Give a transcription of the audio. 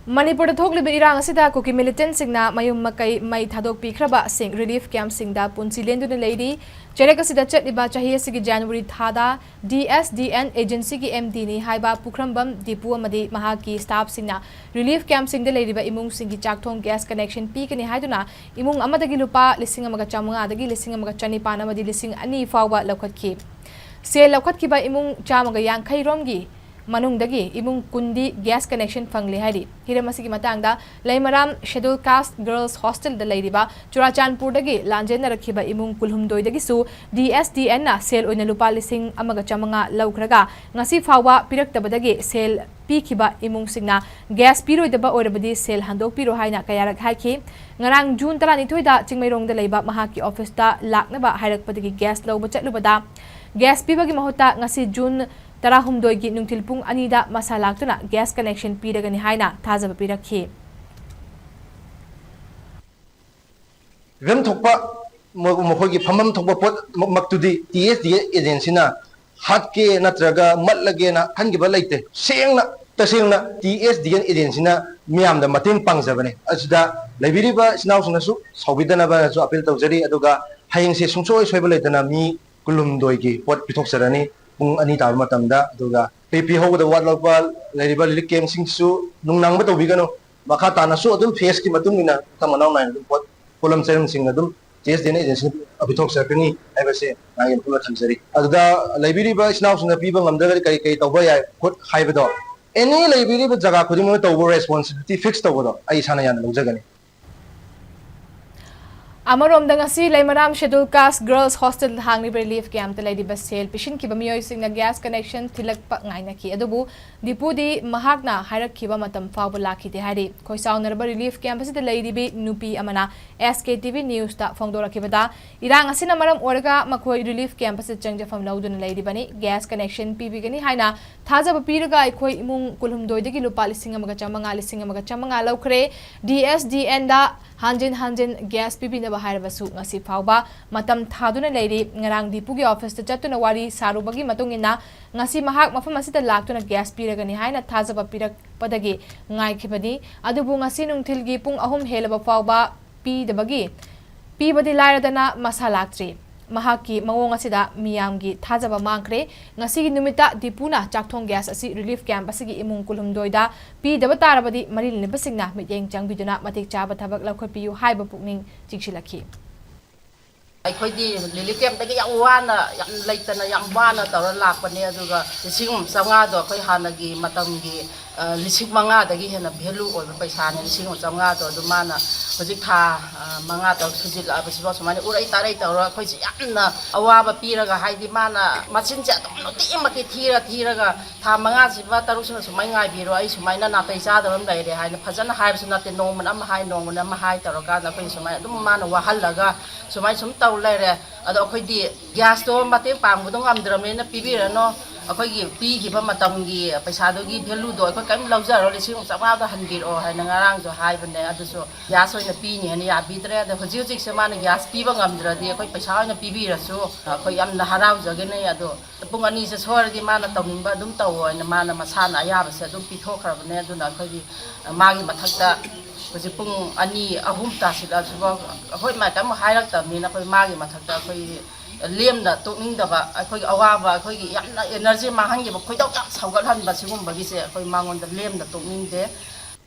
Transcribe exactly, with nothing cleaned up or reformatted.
ꯃꯅꯤꯄꯨꯔꯗ ꯊꯣꯛꯂꯤꯕ ꯏꯔꯥꯡ ꯑꯁꯤꯗ ꯀꯨꯀꯤ ꯃꯤꯂꯤꯇꯦꯟꯠꯁꯤꯡꯅ ꯃꯌꯨꯝ ꯃꯀꯩ ꯃꯩ ꯊꯥꯗꯣꯛꯄꯤꯈ꯭ꯔꯕꯁꯤꯡ ꯔꯤꯂꯤꯐ ꯀꯦꯝꯞꯁꯤꯡꯗ ꯄꯨꯟꯁꯤ ꯂꯦꯟꯗꯨꯅ ꯂꯩꯔꯤ꯫ ꯆꯩꯔꯛ ꯑꯁꯤꯗ ꯆꯠꯂꯤꯕ ꯆꯍꯤ ꯑꯁꯤꯒꯤ ꯖꯅꯋꯥꯔꯤ ꯊꯥꯗ D S D N ꯑꯦꯖꯦꯟꯁꯤꯒꯤ M ꯗꯤꯅꯤ ꯍꯥꯏꯕ ꯄꯨꯈ꯭ꯔꯝꯕꯝ ꯗꯤꯄꯨ ꯑꯃꯗꯤ ꯃꯍꯥꯛꯀꯤ ꯁ꯭ꯇꯥꯐꯁꯤꯡꯅ ꯔꯤꯂꯤꯐ ꯀꯦꯝꯞꯁꯤꯡꯗ ꯂꯩꯔꯤꯕ ꯏꯃꯨꯡꯁꯤꯡꯒꯤ ꯆꯥꯛ ꯊꯣꯡ ꯒ꯭ꯌꯥꯁ ꯀꯅꯦꯛꯁꯟ ꯄꯤꯒꯅꯤ ꯍꯥꯏꯗꯨꯅ ꯏꯃꯨꯡ ꯑꯃꯗꯒꯤ ꯂꯨꯄꯥ ꯂꯤꯁꯤꯡ ꯑꯃꯒ ꯆꯥꯃꯉꯥꯗꯒꯤ ꯂꯤꯁꯤꯡ ꯑꯃꯒ ꯆꯅꯤꯄꯥꯟ ꯑꯃꯗꯤ ꯂꯤꯁꯤꯡ ꯑꯅꯤ ꯐꯥꯎꯕ ꯂꯧꯈꯠꯈꯤ꯫ ꯁꯦꯜ ꯂꯧꯈꯠꯈꯤꯕ ꯏꯃꯨꯡ ꯆꯥꯝꯃꯒ ꯌꯥꯡꯈꯩ ꯔꯣꯝꯒꯤ ꯃꯅꯨꯡꯗꯒꯤ ꯏꯃꯨꯡ ꯀꯨꯟꯗꯤ ꯒ꯭ꯌꯥꯁ ꯀꯅꯦꯛꯁꯟ ꯐꯪꯂꯦ ꯍꯥꯏꯔꯤ꯫ ꯍꯤꯔꯝ ꯑꯁꯤꯒꯤ ꯃꯇꯥꯡꯗ ꯂꯩꯃꯔꯥꯝ ꯁꯦꯗꯨꯜ ꯀꯥꯁ ꯒꯔꯜꯁ ꯍꯣꯁꯇꯦꯜꯗ ꯂꯩꯔꯤꯕ ꯆꯨꯔꯥꯆꯥꯟꯄꯨꯔꯗꯒꯤ ꯂꯥꯟꯖꯦꯟꯅꯔꯛꯈꯤꯕ ꯏꯃꯨꯡ ꯀꯨꯟꯍꯨꯝꯗꯣꯏꯗꯒꯤꯁꯨ ꯗꯤ ꯑꯦꯁ ꯗꯤ ꯑꯦꯟꯅ ꯁꯦꯜ ꯑꯣꯏꯅ ꯂꯨꯄꯥ ꯂꯤꯁꯤꯡ ꯑꯃꯒ ꯆꯥꯃꯉꯥ ꯂꯧꯈ꯭ꯔꯒ ꯉꯁꯤ ꯐꯥꯎꯕ ꯄꯤꯔꯛꯇꯕꯗꯒꯤ ꯁꯦꯜ ꯄꯤꯈꯤꯕ ꯏꯃꯨꯡꯁꯤꯡꯅ ꯒ꯭ꯌꯥꯁ ꯄꯤꯔꯣꯏꯗꯕ ꯑꯣꯏꯔꯕꯗꯤ ꯁꯦꯜ ꯍꯟꯗꯣꯛꯄꯤꯔꯣ ꯍꯥꯏꯅ ꯀꯌꯥꯔꯛ ꯍꯥꯏꯈꯤ꯫ ꯉꯔꯥꯡ ꯖꯨꯟ ꯇꯔꯥꯅꯤꯊꯣꯏꯗ ꯆꯤꯡꯃꯩꯔꯣꯡꯗ ꯂꯩꯕ ꯃꯍꯥꯛꯀꯤ ꯑꯣꯐꯤꯁꯇ ꯂꯥꯛꯅꯕ ꯍꯥꯏꯔꯛꯄꯗꯒꯤ ꯒ꯭ꯌꯥꯁ ꯂꯧꯕ ꯆꯠꯂꯨꯕꯗ ꯒ꯭ꯌꯥꯁ ꯄꯤꯕꯒꯤ ꯃꯍꯨꯠꯇ ꯉꯁꯤ ꯖꯨꯟ ꯇꯔꯥꯍꯨꯝꯗꯣꯏꯒꯤ ꯅꯨꯡꯊꯤꯜ ꯄꯨꯡ ꯑꯅꯤꯗ ꯃꯁꯥ ꯂꯥꯛꯇꯨꯅ ꯒ꯭ꯌꯥꯁ ꯀꯅꯦꯛꯁꯟ ꯄꯤꯔꯒꯅꯤ ꯍꯥꯏꯅ ꯊꯥꯖꯕ ꯄꯤꯔꯛꯈꯤ꯫ ꯐꯤꯕꯝ ꯊꯣꯛꯄ ꯃ-, ꯃꯈꯣꯏꯒꯤ ꯐꯝꯐꯝ ꯊꯣꯛꯄ ꯄꯣꯠꯃꯛꯇꯨꯗꯤ ꯇꯤ ꯑꯦꯁ ꯗꯤ ꯑꯦꯟ ꯑꯦꯖꯦꯟꯁꯤꯅ ꯍꯥꯠꯀꯦ ꯅꯠꯇ꯭ꯔꯒ ꯃꯠꯂꯒꯦꯅ ꯈꯟꯈꯤꯕ ꯂꯩꯇꯦ꯫ ꯁꯦꯡꯅ, ꯇꯁꯦꯡꯅ ꯇꯤ ꯑꯦꯁ ꯗꯤ ꯑꯦꯟ ꯑꯦꯖꯦꯟꯁꯤꯅ ꯃꯤꯌꯥꯝꯗ ꯃꯇꯦꯡ ꯄꯥꯡꯖꯕꯅꯦ꯫ ꯑꯁꯤꯗ ꯂꯩꯕꯤꯔꯤꯕ ꯏꯆꯤꯟ ꯏꯅꯥꯎꯁꯤꯡꯅꯁꯨ ꯁꯥꯎꯕꯤꯗꯅꯕꯅꯁꯨ ꯑꯄꯤꯜ ꯇꯧꯖꯔꯤ꯫ ꯑꯗꯨꯒ ꯍꯌꯦꯡꯁꯦ ꯁꯨꯡꯁꯣꯏ ꯁꯣꯏꯕ ꯂꯩꯇꯅ ꯃꯤ ꯀꯨꯟꯍꯨꯝꯗꯣꯏꯒꯤ ꯄꯣꯠ ꯄꯤꯊꯣꯛꯆꯔꯅꯤ ꯄꯨꯡ ꯑꯅꯤ ꯇꯥꯕ ꯃꯇꯝꯗ꯫ ꯑꯗꯨꯒ ꯄꯤ-, ꯄꯤꯍꯧꯒꯗꯕ ꯋꯥꯠꯂꯛꯄ ꯂꯩꯔꯤꯕ ꯔꯤꯂꯤꯐ ꯀꯦꯝꯞꯁꯤꯡꯁꯨ ꯅꯨꯡꯅꯥꯡꯕ ꯇꯧꯕꯤꯒꯅꯨ꯫ ꯃꯈꯥ ꯇꯥꯅꯁꯨ ꯑꯗꯨꯝ ꯐꯦꯁꯀꯤ ꯃꯇꯨꯡ ꯏꯟꯅ ꯃꯊꯪ ꯃꯅꯥꯎ ꯅꯥꯏꯅ ꯑꯗꯨꯝ ꯄꯣꯠ, ꯄꯣꯠꯂꯝ ꯆꯩꯔꯝꯁꯤꯡ ꯑꯗꯨꯝ ꯇꯤ ꯑꯦꯁ ꯗꯤ ꯑꯦꯟ ꯑꯦꯖꯦꯟꯁꯤꯅ ꯄꯤꯊꯣꯛꯆꯔꯛꯀꯅꯤ ꯍꯥꯏꯕꯁꯦ ꯃꯥꯒꯤ ꯃꯐꯝꯗ ꯊꯝꯖꯔꯤ꯫ ꯑꯗꯨꯗ ꯂꯩꯕꯤꯔꯤꯕ ꯏꯆꯤꯟ ꯏꯅꯥꯎꯁꯤꯡꯅ ꯄꯤꯕ ꯉꯝꯗ꯭ꯔꯒꯗꯤ ꯀꯔꯤ ꯀꯔꯤ ꯇꯧꯕ ꯌꯥꯏ ꯈꯣꯠ ꯍꯥꯏꯕꯗꯣ, ꯑꯦꯅꯤ ꯂꯩꯕꯤꯔꯤꯕ ꯖꯒꯥ ꯈꯨꯗꯤꯡꯃꯛꯇ ꯇꯧꯕ ꯔꯦꯁꯄꯣꯟꯁꯤꯕꯤꯂꯤꯇꯤ ꯐꯤꯛꯁ ꯇꯧꯕꯗꯣ ꯑꯩ ꯏꯁꯥꯅ ꯌꯥꯝꯅ ꯂꯧꯖꯒꯅꯤ꯫ ꯑꯃꯔꯣꯝꯗ ꯉꯁꯤ ꯂꯩꯃꯔꯥꯝ ꯁꯦꯗꯨꯜ ꯀꯥꯁ ꯒꯔꯜꯁ ꯍꯣꯁꯇꯦꯜꯗ ꯍꯥꯡꯂꯤꯕ ꯔꯤꯂꯤꯐ ꯀꯦꯝꯞꯇ ꯂꯩꯔꯤꯕ ꯁꯦꯜ ꯄꯤꯁꯤꯟꯈꯤꯕ ꯃꯤꯑꯣꯏꯁꯤꯡꯅ ꯒ꯭ꯌꯥꯁ ꯀꯅꯦꯛꯁꯟ ꯊꯤꯜꯂꯛꯄ ꯉꯥꯏꯅꯈꯤ꯫ ꯑꯗꯨꯕꯨ ꯗꯤꯄꯨꯗꯤ ꯃꯍꯥꯛꯅ ꯍꯥꯏꯔꯛꯈꯤꯕ ꯃꯇꯝ ꯐꯥꯎꯕ ꯂꯥꯛꯈꯤꯗꯦ ꯍꯥꯏꯔꯤ꯫ ꯈꯣꯏꯁꯥꯎꯅꯔꯕ ꯔꯤꯂꯤꯐ ꯀꯦꯝꯞ ꯑꯁꯤꯗ ꯂꯩꯔꯤꯕꯤ ꯅꯨꯄꯤ ꯑꯃꯅ ꯑꯦꯁ ꯀꯦ ꯇꯤ ꯚꯤ ꯅ꯭ꯌꯨꯁꯇ ꯐꯣꯡꯗꯣꯔꯛꯈꯤꯕꯗ, ꯏꯔꯥꯡ ꯑꯁꯤꯅ ꯃꯔꯝ ꯑꯣꯏꯔꯒ ꯃꯈꯣꯏ ꯔꯤꯂꯤꯐ ꯀꯦꯝꯞ ꯑꯁꯤꯗ ꯆꯪꯖꯐꯝ ꯂꯧꯗꯨꯅ ꯂꯩꯔꯤꯕꯅꯤ꯫ ꯒ꯭ꯌꯥꯁ ꯀꯅꯦꯛꯁꯟ ꯄꯤꯕꯤꯒꯅꯤ ꯍꯥꯏꯅ ꯊꯥꯖꯕ ꯄꯤꯔꯒ ꯑꯩꯈꯣꯏ ꯏꯃꯨꯡ ꯀꯨꯟꯍꯨꯝꯗꯣꯏꯗꯒꯤ ꯂꯨꯄꯥ ꯂꯤꯁꯤꯡ ꯑꯃꯒ ꯆꯥꯃꯉꯥ, ꯂꯤꯁꯤꯡ ꯑꯃꯒ ꯆꯥꯃꯉꯥ ꯂꯧꯈ꯭ꯔꯦ꯫ ꯗꯤ ꯑꯦꯁ ꯗꯤ ꯑꯦꯟꯗ ꯍꯟꯖꯤꯟ ꯍꯟꯖꯤꯟ ꯒ꯭ꯌꯥꯁ ꯄꯤꯕꯤꯅꯕ ꯍꯥꯏꯔꯕꯁꯨ ꯉꯁꯤ ꯐꯥꯎꯕ ꯃꯇꯝ ꯊꯥꯗꯨꯅ ꯂꯩꯔꯤ꯫ ꯉꯔꯥꯡ ꯗꯤꯄꯨꯒꯤ ꯑꯣꯐꯤꯁꯇ ꯆꯠꯇꯨꯅ ꯋꯥꯔꯤ ꯁꯥꯔꯨꯕꯒꯤ ꯃꯇꯨꯡ ꯏꯟꯅ ꯉꯁꯤ ꯃꯍꯥꯛ ꯃꯐꯝ ꯑꯁꯤꯗ ꯂꯥꯛꯇꯨꯅ ꯒ꯭ꯌꯥꯁ ꯄꯤꯔꯒꯅꯤ ꯍꯥꯏꯅ ꯊꯥꯖꯕ ꯄꯤꯔꯛꯄꯗꯒꯤ ꯉꯥꯏꯈꯤꯕꯅꯤ꯫ ꯑꯗꯨꯕꯨ ꯉꯁꯤ ꯅꯨꯡꯊꯤꯜꯒꯤ ꯄꯨꯡ ꯑꯍꯨꯝ ꯍꯦꯜꯂꯕ ꯐꯥꯎꯕ ꯄꯤꯗꯕꯒꯤ, ꯄꯤꯕꯗꯤ ꯂꯥꯏꯔꯗꯅ ꯃꯁꯥ ꯂꯥꯛꯇ꯭ꯔꯤ꯫ ꯃꯍꯥꯛꯀꯤ ꯃꯑꯣꯡ ꯑꯁꯤꯗ ꯃꯤꯌꯥꯝꯒꯤ ꯊꯥꯖꯕ ꯃꯥꯡꯈ꯭ꯔꯦ꯫ ꯉꯁꯤꯒꯤ ꯅꯨꯃꯤꯠꯇ ꯗꯤꯄꯨꯅ ꯆꯥꯛꯊꯣꯡ ꯒ꯭ꯌꯥꯁ ꯑꯁꯤ ꯔꯤꯂꯤꯐ ꯀꯦꯝꯞ ꯑꯁꯤꯒꯤ ꯏꯃꯨꯡ ꯀꯨꯟꯍꯨꯝꯗꯣꯏꯗ ꯄꯤꯗꯕ ꯇꯥꯔꯕꯗꯤ ꯃꯔꯤ ꯂꯩꯅꯕꯁꯤꯡꯅ ꯃꯤꯠꯌꯦꯡ ꯆꯪꯕꯤꯗꯨꯅ ꯃꯇꯤꯛ ꯆꯥꯕ ꯊꯕꯛ ꯂꯧꯈꯠꯄꯤꯌꯨ ꯍꯥꯏꯕ ꯄꯨꯛꯅꯤꯡ ꯆꯤꯡꯁꯤꯜꯂꯛꯈꯤ꯫ ꯑꯩꯈꯣꯏꯗꯤ ꯔꯤꯂꯤꯐ ꯀꯦꯝꯞꯇꯒꯤ ꯌꯥꯝ ꯋꯥꯅ, ꯌꯥꯝ ꯂꯩꯇꯅ, ꯌꯥꯝ ꯋꯥꯅ ꯇꯧꯔ ꯂꯥꯛꯄꯅꯦ꯫ ꯑꯗꯨꯒ ꯂꯤꯁꯤꯡ ꯑꯃ ꯆꯥꯝꯃꯉꯥꯗꯣ ꯑꯩꯈꯣꯏ ꯍꯥꯟꯅꯒꯤ ꯃꯇꯝꯒꯤ, ꯑ, ꯂꯤꯁꯤꯡ ꯃꯉꯥꯗꯒꯤ ꯍꯦꯟꯅ ꯚꯦꯂꯨ ꯑꯣꯏꯕ ꯄꯩꯁꯥꯅꯦ꯫ ꯂꯤꯁꯤꯡ ꯑꯃ ꯆꯥꯝꯃꯉꯥꯗꯣ ꯑꯗꯨ ꯃꯥꯅ ꯍꯧꯖꯤꯛ ꯊꯥ, ꯑ, ꯃꯉꯥ ꯇꯔꯨꯛ ꯁꯨꯖꯤꯜꯂꯛꯑꯕꯁꯤꯐꯥꯎ ꯁꯨꯃꯥꯏꯅ ꯎꯔꯩ ꯇꯥꯔꯩ ꯇꯧꯔꯒ ꯑꯩꯈꯣꯏꯁꯦ ꯌꯥꯝꯅ ꯑꯋꯥꯕ ꯄꯤꯔꯒ, ꯍꯥꯏꯗꯤ ꯃꯥꯅ ꯃꯆꯤꯟꯁꯦ ꯑꯗꯨꯝ ꯅꯨꯡꯇꯤꯃꯛꯀꯤ ꯊꯤꯔ ꯊꯤꯔꯒ ꯊꯥ ꯃꯉꯥꯁꯤꯃ ꯇꯔꯨꯛꯁꯤꯃ ꯁꯨꯃꯥꯏꯅ ꯉꯥꯏꯕꯤꯔꯣ, ꯑꯩ ꯁꯨꯃꯥꯏꯅ ꯅꯥꯇꯩ ꯆꯥꯗꯕ ꯑꯃ ꯂꯩꯔꯦ ꯍꯥꯏꯅ ꯐꯖꯅ ꯍꯥꯏꯕꯁꯨ ꯅꯠꯇꯦ, ꯅꯣꯡꯃꯅ ꯑꯃ ꯍꯥꯏ, ꯅꯣꯡꯃꯅ ꯑꯃ ꯍꯥꯏ ꯇꯧꯔꯀꯥꯟꯗ ꯑꯩꯈꯣꯏ ꯁꯨꯃꯥꯏꯅ ꯑꯗꯨꯝ ꯃꯥꯅ ꯋꯥꯍꯜꯂꯒ ꯁꯨꯃꯥꯏꯅ ꯁꯨꯝ ꯇꯧ ꯂꯩꯔꯦ꯫ ꯑꯗꯣ ꯑꯩꯈꯣꯏꯗꯤ ꯒ꯭ꯌꯥꯁꯇꯣ ꯃꯇꯦꯡ ꯄꯥꯡꯕꯗꯣ ꯉꯝꯗ꯭ꯔꯕꯅꯤꯅ ꯄꯤꯕꯤꯔꯅꯣ, ꯑꯩꯈꯣꯏꯒꯤ ꯄꯤꯈꯤꯕ ꯃꯇꯝꯒꯤ ꯄꯩꯁꯥꯗꯨꯒꯤ ꯚꯦꯂꯨꯗꯣ ꯑꯩꯈꯣꯏ ꯀꯔꯤꯝ ꯂꯧꯖꯔꯣ, ꯂꯤꯁꯤꯡ ꯑꯃ ꯆꯥꯝꯃꯉꯥꯗꯣ ꯍꯟꯕꯤꯔꯛꯑꯣ ꯍꯥꯏꯅ ꯉꯔꯥꯡꯁꯨ ꯍꯥꯏꯕꯅꯦ꯫ ꯑꯗꯨꯁꯨ ꯒ꯭ꯌꯥꯁ ꯑꯣꯏꯅ ꯄꯤꯅꯤ ꯍꯥꯏꯅ ꯌꯥꯕꯤꯗ꯭ꯔꯦ꯫ ꯑꯗꯣ ꯍꯧꯖꯤꯛ ꯍꯧꯖꯤꯛꯁꯦ ꯃꯥꯅ ꯒ꯭ꯌꯥꯁ ꯄꯤꯕ ꯉꯝꯗ꯭ꯔꯗꯤ ꯑꯩꯈꯣꯏ ꯄꯩꯁꯥ ꯑꯣꯏꯅ ꯄꯤꯕꯤꯔꯁꯨ ꯑꯩꯈꯣꯏ ꯌꯥꯝꯅ ꯍꯔꯥꯎꯖꯒꯅꯤ꯫ ꯑꯗꯣ ꯄꯨꯡ ꯑꯅꯤꯁꯦ ꯁꯣꯏꯔꯗꯤ ꯃꯥꯅ ꯇꯧꯅꯤꯡꯕ ꯑꯗꯨꯝ ꯇꯧꯋꯣ ꯍꯥꯏꯅ ꯃꯥꯅ ꯃꯁꯥꯅ ꯑꯌꯥꯕꯁꯦ ꯑꯗꯨꯝ ꯄꯤꯊꯣꯛꯈ꯭ꯔꯕꯅꯦ꯫ ꯑꯗꯨꯅ ꯑꯩꯈꯣꯏꯒꯤ ꯃꯥꯒꯤ ꯃꯊꯛꯇ ꯍꯧꯖꯤꯛ ꯄꯨꯡ ꯑꯅꯤ, ꯑꯍꯨꯝ ꯇꯥꯁꯤꯜꯂꯛꯑꯁꯤꯐꯥꯎ ꯑꯩꯈꯣꯏ ꯃꯥꯏꯀꯩ ꯑꯃꯨꯛ ꯍꯥꯏꯔꯛꯇꯕꯅꯤꯅ ꯑꯩꯈꯣꯏ ꯃꯥꯒꯤ ꯃꯊꯛꯇ ꯑꯩꯈꯣꯏ ꯂꯦꯝꯅ ꯇꯣꯛꯅꯤꯡꯗꯕ, ꯑꯩꯈꯣꯏꯒꯤ ꯑꯋꯥꯕ, ꯑꯩꯈꯣꯏꯒꯤ ꯌꯥꯝꯅ ꯑꯦꯅꯔꯖꯤ ꯃꯥꯡꯍꯟꯈꯤꯕ, ꯈꯣꯏꯗꯧ ꯌꯥꯝ ꯁꯧꯒꯠꯍꯟꯕ ꯁꯤꯒꯨꯝꯕꯒꯤꯁꯦ ꯑꯩꯈꯣꯏ ꯃꯉꯣꯟꯗ ꯂꯦꯝꯅ ꯇꯣꯛꯅꯤꯡꯗꯦ꯫